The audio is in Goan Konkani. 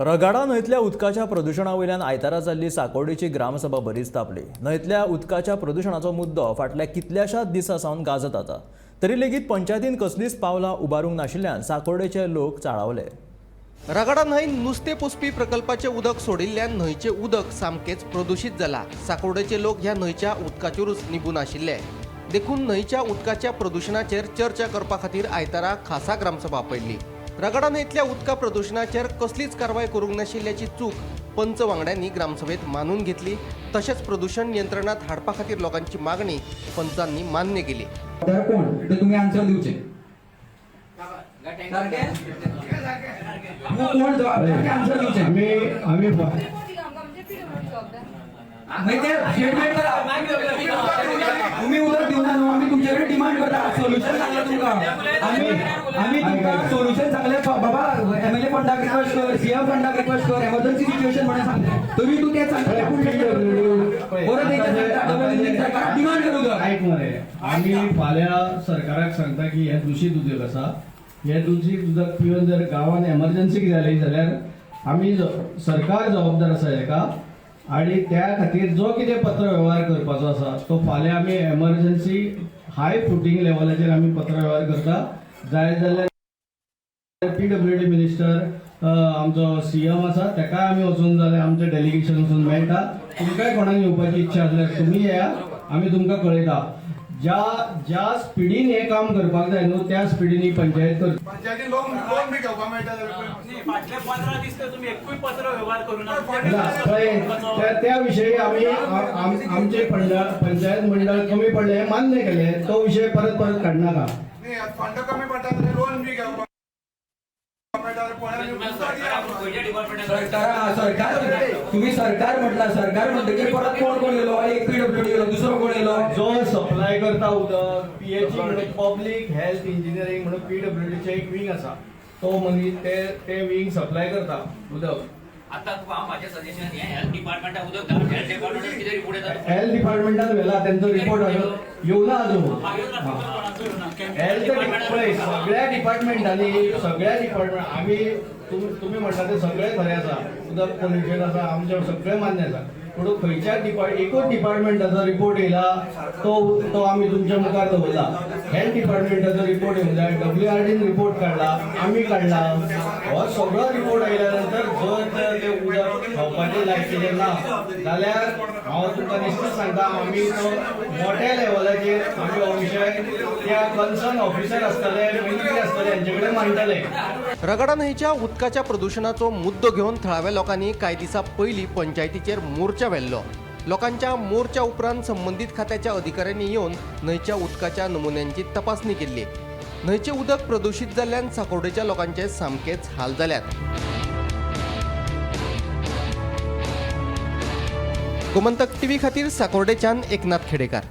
रगाडा न्हंयतल्या उदकाच्या प्रदुशणा वयल्यान आयतारा जाल्ली साकोर्डेची ग्रामसभा बरीच तापली. न्हंयतल्या उदकाच्या प्रदुशणाचो मुद्दो फाटल्या कितल्याशाच दिसां सावन गाजत आसा, तरी लेगीत पंचायतीन कसलीच पावलां उबारूंक नाशिल्ल्यान साकोर्डेचे लोक चाळावले. रगाडा न्हंय नुस्तें पोसपी प्रकल्पाचें उदक सोडिल्ल्यान न्हंयचें उदक सामकेंच प्रदुशीत जालां. साकोर्डेचे लोक ह्या न्हंयच्या उदकाचेरूच निबून आशिल्ले, देखून न्हंयच्या उदकाच्या प्रदुशणाचेर चर्चा करपा खातीर आयतारा खासा ग्रामसभा आपयल्ली. रगाडा न्हंयतल्या उदका प्रदुशणाचेर कसलीच कारवाय करूंक नाशिल्ल्याची चूक पंच वांगड्यांनी ग्रामसभेत मानून घेतली. तशेंच प्रदुशण नियंत्रणात हाडपा खातीर लोकांची मागणी पंचांनी मान्य केली. जबाबदार कोण ते तुम्ही आन्सर दिवचे. सारकें? तूं कोण जबाबदार ते आन्सर दिवचे. आमी आमी मागीर ते स्टेटमेंट करा. तुम्ही उदक दिवना न्हू, आमी तुमचे कडेन डिमांड करता. सोल्युशन सांगला तुमकां आमी. आमी तुमकां सोल्युशन सांगलें, बाबा एमएलए फंडाक रिक्वेस्ट कर, सीएम फंडाक रिक्वेस्ट कर, एमर्जन्सी सिच्युएशन म्हणून सांगलें, तरी तूं तेच सांगता. पूण परत एकदा सांगता, डबल इंजीन सरकाराक डिमांड कर उदक. आयक मरे, आमी फाल्यां सरकाराक सांगता की हें दुशीत उदक आसा. हें दुशीत उदक पिवन जर गांवांत एमर्जन्सी जाली जाल्यार आमी सरकार जबाबदार आसा हेका. आनी त्या खातीर जो कितें पत्र वेव्हार करपाचो आसा तो फाल्यां आमी एमर्जन्सी हाय फुटींग लेवलाचेर आमी पत्र व्यवहार करता. जाय जाल्यार पीडब्ल्यूडी मिनिस्टर, आमचो सीएम आसा, ताकाय आमी वचून जाल्यार आमचें डेलिगेशन वचून मेळटा. तुमकांय कोणाक येवपाची इच्छा आसल्यार तुमी येया, आमी तुमकां कळयता. ज्या ज्या स्पिडीन हें काम करपाक जाय न्हू, त्या स्पिडीन ही पंचायत करता. पंचायतीन लोन लोन बी घेवपाक मेळटा जाल्यार पळय. फाटले 15 दीस तर तुम्ही एकूय पत्र व्यवहार करू ना. ना, पळय, त्या त्या विशयी आमी आमचे पंचायत मंडळ कमी पडले हें मान्य केलें. तो विशय परत परत काडनाका. न्ही, फंड कमी पडटा जाल्यार लोन बी घेवपाक मेळटा जाल्यार पळय आमी. खंयच्या डिपार्टमेंटान? सरकार, सरकार, तुम्ही सरकार म्हटला. सरकार म्हणटकीर परत कोण कोण येयलो? एक पीडब्ल्यूडी येयलो, दुसरो कोण येयलो? जो सप्लाय करता उदक, पीएचई म्हणून, पब्लीक हेल्थ इंजिनियरिंग म्हणून पीडब्ल्यूडीचे एक विंग आसा. तो मनीस ते ते विंग सप्लाय करता उदक. आता तुका हांव म्हाजें सजेशन, हें हेल्थ डिपार्टमेंटाक उदक घाल. हेल्थ डिपार्टमेंटान कितें रिपोर्ट येता? हेल्थ डिपार्टमेंटान व्हेला, तेंचो रिपोर्ट अजून येवना अजून. हेल्थ, पळय, सगळ्या डिपार्टमेंटांनी, सगळ्या डिपार्टमेंट आमी तुमी म्हणटा ते सगळें खरें आसा. उदक पोल्युशन आसा, आमचें सगळें मान्य आसा. पूण खंयच्या डिपार्ट एकूच डिपार्टमेंटाचो रिपोर्ट येयला, तो तो आमी तुमच्या मुखार दवरला. हेल्थ डिपार्टमेंटाचो रिपोर्ट येवंक जाय. डब्ल्यूआरडीन रिपोर्ट काडला, आमी काडला. हो सगळो रिपोर्ट आयल्या नंतर जर तर ते उदक खावपाचे लायकीचें ना जाल्यार हांव तुमकां निश्चित सांगता, आमी तो मोठ्या लेवलाचेर आमी हो विशय त्या कन्सर्न ऑफिसर आसतले, मंत्री आसतले, हेंचे कडेन मांडटले. रगाडा न्हंयच्या उदकाच्या प्रदुशणाचो मुद्दो घेवन थळाव्या लोकांनी कांय दिसां पयलीं पंचायतीचेर मोर्चा व्हेल्लो. लोकांच्या मोर्चा उपरांत संबंदीत खात्याच्या अधिकाऱ्यांनी येवन न्हंयच्या उदकाच्या नमुन्यांची तपासणी केल्ली. न्हंयचें उदक प्रदुशीत जाल्ल्यान साकोर्डेच्या लोकांचे सामकेच हाल जाल्यात. गोमंतक टीव्ही खातीर साकोर्डेच्यान एकनाथ खेडेकार.